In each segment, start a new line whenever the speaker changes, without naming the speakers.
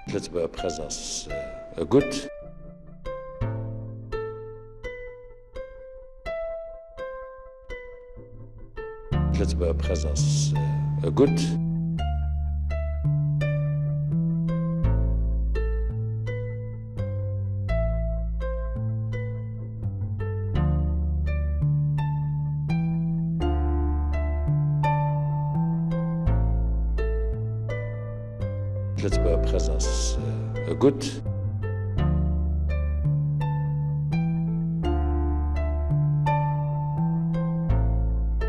D'Lëtzebuerger Press ass gutt. D'Lëtzebuerger Press ass gutt. D'Lëtzebuerger Press ass gutt.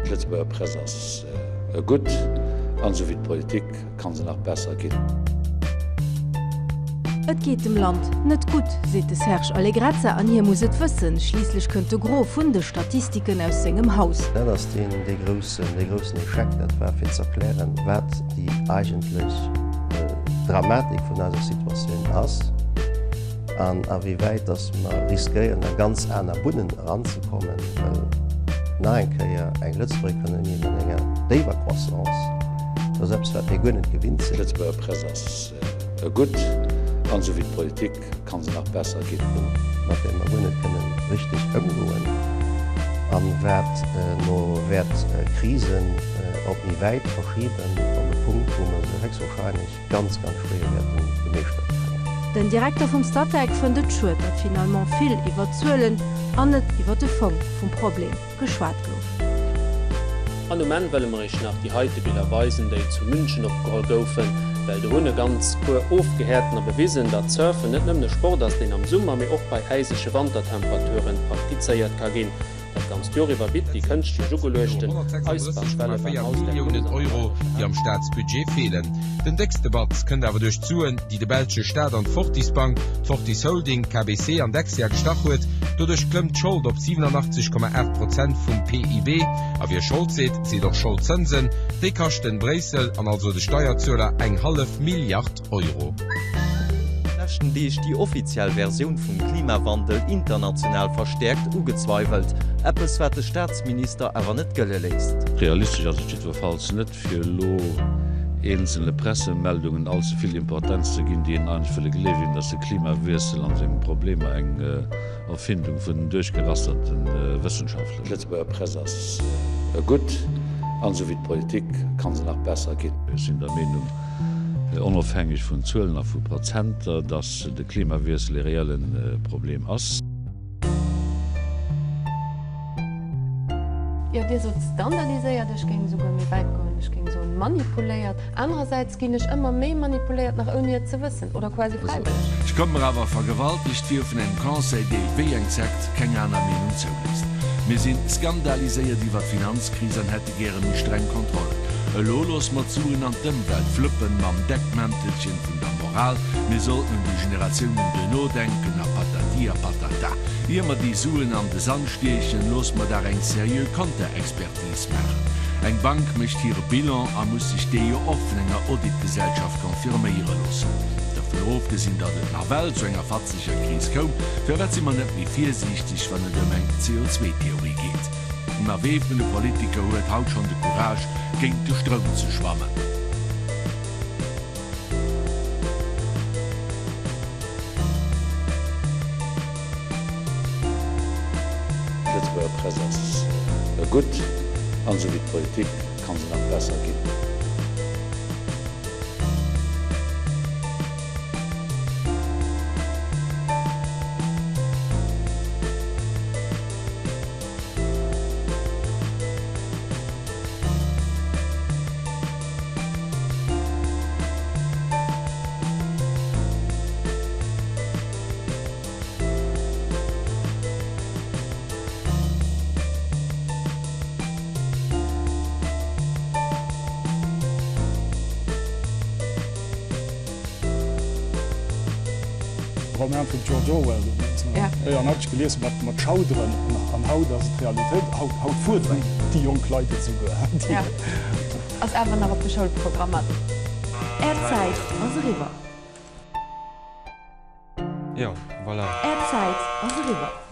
D'Lëtzebuerger Press ass gutt, an esou wéi d'Politik kann se nach besser ginn.
Et geet dem Land net gutt, seet de Serge Allegrezza, an hie muss et wëssen, schliisslech kënnt de Gros vun de Statistiken aus sengem Haus.
Dat ass deen dee groussen, dee groussen Echec, dat war fir z'erklären, wat déi eigentlech Dramatik vun eiser Situatioun ass an a wéi wäit dass mer riskéieren a ganz aner Bunnen eranzekommen, well nach eng Kéier eng Lëtzebuerger Économie mat enger déiwer Croissance, dat ass eppes wat mir guer net gewinnt sinn.
D'Lëtzebuerger Press ass gutt an esou wéi d'Politik kann se nach besser ginn.
Mat där mer guer net kënnen richteg ëmgoen an wat no wäert Krisen op méi wäit verschiben, op e Punkt wou mer se héchstwahrscheinlech ganz, ganz schwéier wäerten gemeeschtert kréien.
Den Direkter vum Statec fënnt et schued, datt finalement vill iwwer d'Zuelen an net iwwer de Fong vum Problem geschwat gouf.
An um Enn wëlle mer iech nach déi heite Biller weisen, déi zu München opgeholl goufen, well do hunn e ganz puer Ofgehäertener bewisen, datt Surfen net nëmmen e Sport ass, deen am Summer, mee och bei äisege Wantertemperaturen praktizéiert ka ginn. Dat ganzt Joer iwwer bitt déi kënschtlech ugeluechten Eisbachquelle beim
166,4
Haus der
Milliounen
Kunst an der
Euro, déi am Staatsbudget feelen. Den déckste Batz kënnt awer duerch d'Suen, déi de belsche Staat an d'Fortis Bank, d'Fortis Holding, d'KBC an d'Dexia gestach huet. Doduerch klëmmt d'Schold op 87,8 Prozent vum PIB. A wie Schold seet, seet och Scholdzënsen. Déi kaschten Bréissel an also de Steierzueler eng hallef Milliard Euro.
Leschten Deeg déi offiziell Versioun vum Klimawandel international verstäerkt ugezweiwelt. Eppes wat de Staatsminister awer net gëlle léisst.
Realistesch ass et jiddwerfalls net, fir elo eenzele Pressemeldungen all ze vill Importenz ze ginn, déi een eigentlech wëlle gleewen, datt de Klimawiessel an seng Problemer eng Erfindung vun den duerchgerasterte Wëssenschaftler. D'Lëtzebuerger Press ass gutt, an esou wéi d'Politik kann se nach besser ginn. Ech sinn der Meenung, onofhängeg vun Zuelen a vu Prozenter, datt de Klimawiessel e reelle Problem ass.
Jo, Dir sot standardiséiert, ech géing esouguer méi wäit goen, ech géing soen manipuléiert. Anerersäits ginn ech ëmmer méi manipuléiert, nach ouni et ze wëssen oder quasi fräiwëlleg.
Ech komme mer awer vergewaltegt vir vun engem Conseil, dee wéi eng Sekt keng aner Meenung zouléisst. Mir sinn skandaliséiert iwwer d'Finanzkris an hätte gäre méi streng Kontrollen. Elo loosse mer d'Suen an d'Ëmwelt fluppen mam Deckmäntelchen vun der Moral, mir sollten un déi Generatiounen duerno denken a patati a patata. Ier mer déi Suen an de Sand stiechen, loosse mer dach eng seriö Konterexpertise maachen. Eng Bank mécht hire Bilan a muss sech dee jo och vun enger Auditgesellschaft confirméiere loossen. Dovun ofgesinn, datt et nawell zu enger fatzeger Kris koum, firwat si mer net méi virsiichteg, wann et ëm eng CO2-Theorie geet? Ma wee vun de Politiker huet haut schonn de Courage, géint de Stroum ze schwammen?
D'Lëtzebuerger Press ass gutt, an esou wéi d'Politik kann se nach besser ginn.
Roman vum George Orwell, jo, an hat ech gelies mat mat Schauderen an haut ass et Realitéit, haut haut fuerderen déi jonk Leit et esouguer.
Ja, ass awer nach op de Schoulprogrammer.
Är Zäit ass eriwwer.
Jo, voilà.
Är Zäit ass eriwwer.